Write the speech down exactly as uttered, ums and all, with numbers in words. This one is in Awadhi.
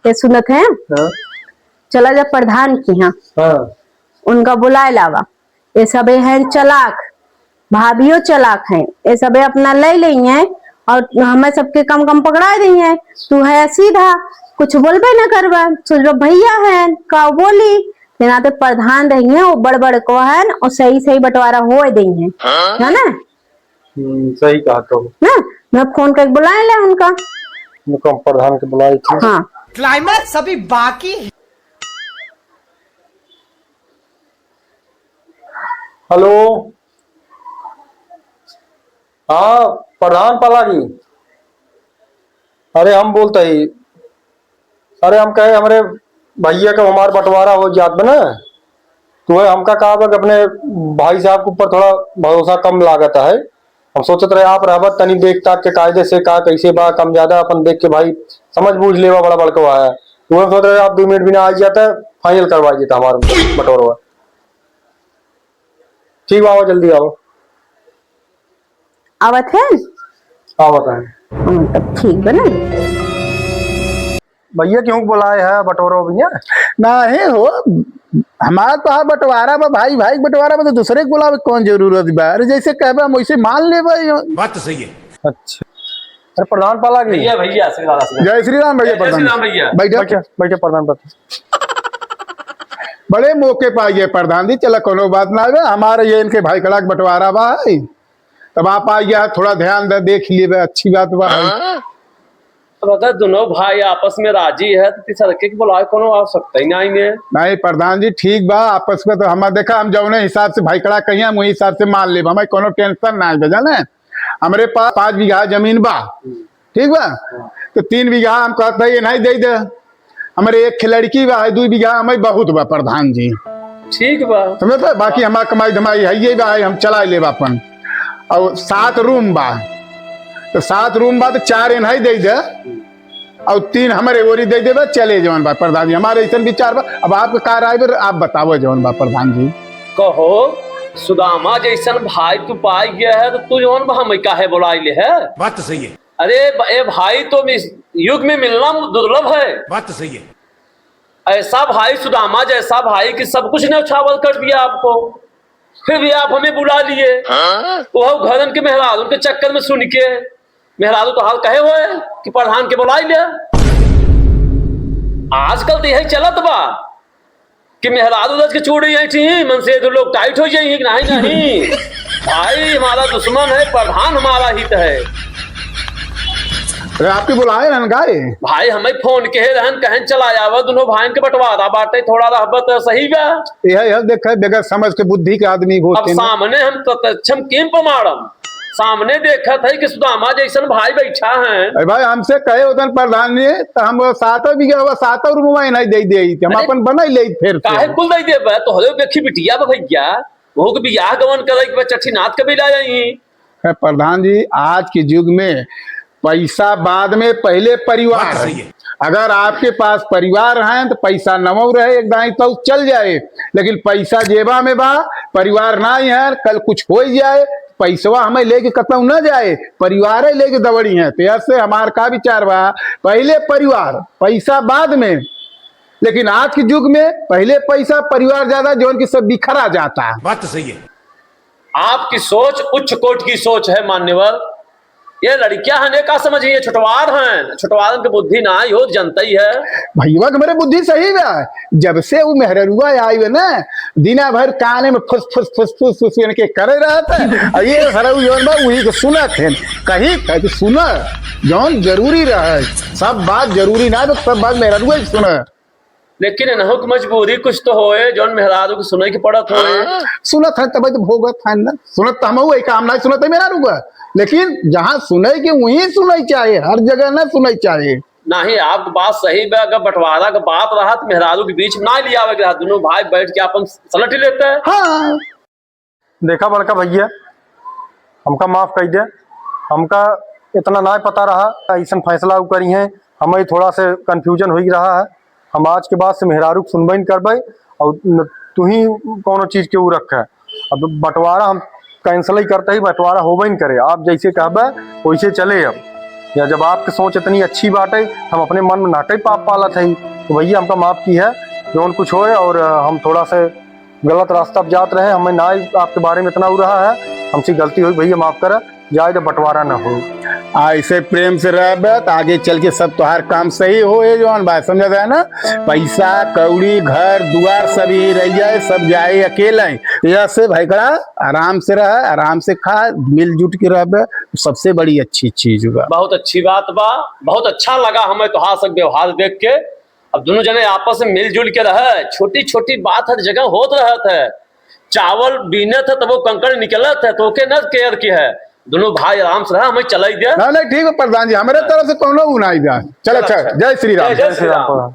ये सुनत है? हाँ। चला जा प्रधान की यहाँ। हाँ। उनका बुलाए लावा। ये सबे हैं चलाक, भाभियो चलाक हैं। ये सबे अपना ले लेइहैं और हमें सबके कम कम पकड़ा देइहैं। तू है सीधा, कुछ बोलबे न करबा। सोचबा भैया हैं, का बोली? ते नाते प्रधान रहिहैं, वो बड़ बड़ को हैं और सही सही बंटवारा होए देइहैं। हाँ? है ना? हम्म, सही कहा तो। ना, मैं फोन करके बुलाए ले उनका। उनको हम प्रधान के बुलाए थे। हाँ। क्लाइमैक्स अभी बाकी है। हेलो, हाँ प्रधान पालागी, अरे हम बोलत ही, अरे हम कहे हमरे भैया का हमार बंटवारा हो जात बा ना, तो वह हमका कहा बा कि अपने भाई साहब के ऊपर थोड़ा भरोसा कम लागत है। हम सोचत रहे आप रहबा तनी देख ताक के कायदे से का कैसे बा कम ज्यादा अपन देख के भाई समझ बूझ लेवा बड़ा बड़को आया। तो वह सोच रहे आप दो मिनट बिना आ जाता है, फाइनल करवा देता हमारा बंटवारा। ठीक बा, आओ जल्दी आओ। आवत है? आवत है। हाँ, तब ठीक बा ना। भैया क्यों बुलाए है बंटवारा भैया? नहीं हो, हमार तो हाँ बंटवारा बा, भाई भाई के बंटवारा बा, तो दूसरे के बुलावे के कौन जरूरत बा? अरे जैसे कहबे हम वैसे मान लेबे। बात तो सही है। अच्छा, अरे प्रधान पालागी। भैया, भैया, आशीर्वाद, आशीर्वाद। जय श्री राम भैया, जय श्री प्रधान। राम भैया। बैठा। बैठा, बैठा प्रधान, बैठा। बड़े मौके पे आइए प्रधान जी, चला कोनो बात ना है, हमारे ये इनके भाई कड़ा के बंटवारा बा है, तब आप आइए, थोड़ा ध्यान दे, देख लिए, अच्छी बात बा है। हाँ? अब अगर दोनों भाई आपस में राजी है, तो तीसर के बुलाए कोनो आवश्यकता ही नहीं है। नहीं प्रधान जी, ठीक बा, आपस में तो हम देखा, हम जौने हिसाब से भाई कड़ा कहिए, हम वही हिसाब से मान लेब, हमें कोनो टेंशन ना है, जाने। हमरे पास पाँच बीघा जमीन बा, हम्म। ठीक बा, हाँ। तो तीन बीघा हम कहत है, ये नहीं दे दे, हमरे एक लड़की बा, है, दुई बीघा हमें बहुत बा प्रधान जी। ठीक बा। समझ बा? बाकी हमार कमाई धमाई है, ये बा, हम चला लेब अपन। और सात रूम बा, तो सात रूम बा, तो चार एनही दे दे, और तीन हमरे ओरी दे देबे, चले जवन बा प्रधान जी। हमारे ऐसन विचार बा, अब आपके का राय बा, आप बतावो जवन बा प्रधान जी। कहो, सुदामा जैसन भाई तू पाई गया है, तो तू जवन बा हमें काहे बुलाई ले है? बात तो सही है। अरे ब-, ए भाई, तो इस युग में मिलना दुर्लभ है। बात तो सही है। ऐसा भाई सुदामा जैसा भाई कि सब कुछ न्यौछावर कर दिया आपको, फिर भी आप हमें बुला लिए। हाँ? वो घरन के मेहरारून के चक्कर में सुन के मेहरारू तो हाल कहे हुए कि प्रधान के बुलाई ले। आजकल तो यही चलत बा कि मेहरारू रच के चूड़ी ऐठी, मन से दो लोग टाइट हो जाइए कि नहीं, नहीं। भाई हमारा दुश्मन है, प्रधान हमारा हित है। अरे, आपके बुलाए रहन का ये? भाई, हमें फोन कहे रहन, कहन चला आवा, दोनों भाईन के बंटवारा बाटे, थोड़ा रहबत सही बा। यह, यह देखे, बगैर समझ के बुद्धि के आदमी होते अब हैं। सामने हम प्रत्यक्षम किम प्रमाणम, सामने देखत है कि सुदामा जैसन भाई बैठा है। अरे भाई, हमसे कहे होतन प्रधान जी, तो हम वो सातों बीघा, वो सातों रूम में नहीं दे दे, हम अरे, अपन बना ले फिर से। काहे कुल दे देबे? तोहरे देखी बिटिया बा भैया, ओहू के बियाह गवन करे के बा, चट्ठीनाथ के भी ला जाई। है प्रधान जी, आज के युग में पैसा बाद में, पहले परिवार। बात सही है। अगर आपके पास परिवार है तो पैसा नवौ रहे, एक दाई तो चल जाए, लेकिन पैसा जेबा में बा, परिवार नाहीं है, कल कुछ हो जाए, पैसवा हमें लेके कतौ न जाए, परिवारे लेके दौड़ी है। तो ऐसे हमार का विचार बा, पहले परिवार, पैसा बाद में। लेकिन आज के युग में पहले पैसा, परिवार ज्यादा, जौन कि सब बिखरा जाता। बात तो सही है। आपकी सोच उच्च कोटि की सोच है मान्यवर। ये लड़कियां हैं, ने का समझ, ये छुटवार हैं, छुटवारन की बुद्धि ना आई हो, जनता ही है। भैया के मेरे बुद्धि सही बा, जब से वो मेहररुआ आई है ना, दिना भर काने में फुस फुस फुस फुस फुस इनके करे रहत है, और ये सरऊ जौन बा वही के सुनत है, कही था कि सुना, जौन जरूरी रहे, सब बात जरूरी ना, तो सब बात मेहररुआ ही सुना। लेकिन इनहू के मजबूरी कुछ तो होए, जौन मेहरारू के सुने के पड़त होए। हाँ। सुनत है तब तो भोगत है ना, सुनत तो हमहू है, काम नहीं सुनत है मेहरारू का, लेकिन जहाँ सुने के वहीं सुने चाहे, हर जगह ना सुने चाहे। नहीं, आपकी बात सही बा, अगर बंटवारा का बात रहा तो मेहरारू के बीच में ना लियावे के रहा, दोनों भाई बैठ के अपन सलट लेते हैं। हाँ। देखा बड़का भैया, हमका माफ कइ दे, हमका इतना ना पता रहा, अइसन फैसला उ करिहैं, हमें थोड़ा से confusion होइ रहा है। हम आज के बाद से मेहरारू के सुनबे न करबे और न तुही कौनो चीज के उ रखे। अब बंटवारा हम cancel ही करते ही बंटवारा होबे न करे, आप जैसे कहबे वैसे चले। अब या जब आपके सोच इतनी अच्छी बाटे, हम अपने मन में ना कई पाप पालत है। तो भैया, हमका माफ किहा, जौन कुछ होए, और हम थोड़ा से गलत रास्ता पे जात रहे, हमें ना आपके बारे में इतना हो रहा है, हमसे गलती हुई भैया, माफ करा, जाए तो बंटवारा ना हो। ऐसे प्रेम से रहबे तो आगे चल के सब तोहार काम सही होए, जौन बात समझा जाए ना। पैसा कौड़ी घर दुआर सब ही रह जाए, सब जाए अकेले। तो यह से भाई कड़ा आराम से रह, आराम से खा, मिलजुट के रहबे, सबसे बड़ी अच्छी चीज बा। बहुत अच्छी बात बा, बहुत अच्छा लगा हमें तोहार सब व्यवहार देख के। अब दोनों जने आपस में मिलजुल के रहे, छोटी छोटी बात हर जगह होत रहत है। चावल बीनत है तब वो कंकड़ निकलत है, तो ओके न केयर किहा। दोनों भाई आराम से रहा, हमें चलाई दे। ना, नहीं, ठीक है प्रधान जी, हमारे तरफ से कोनो उ नहीं बा। चल, चल, अच्छा, अच्छा। जय श्री राम। जय, जय श्री राम।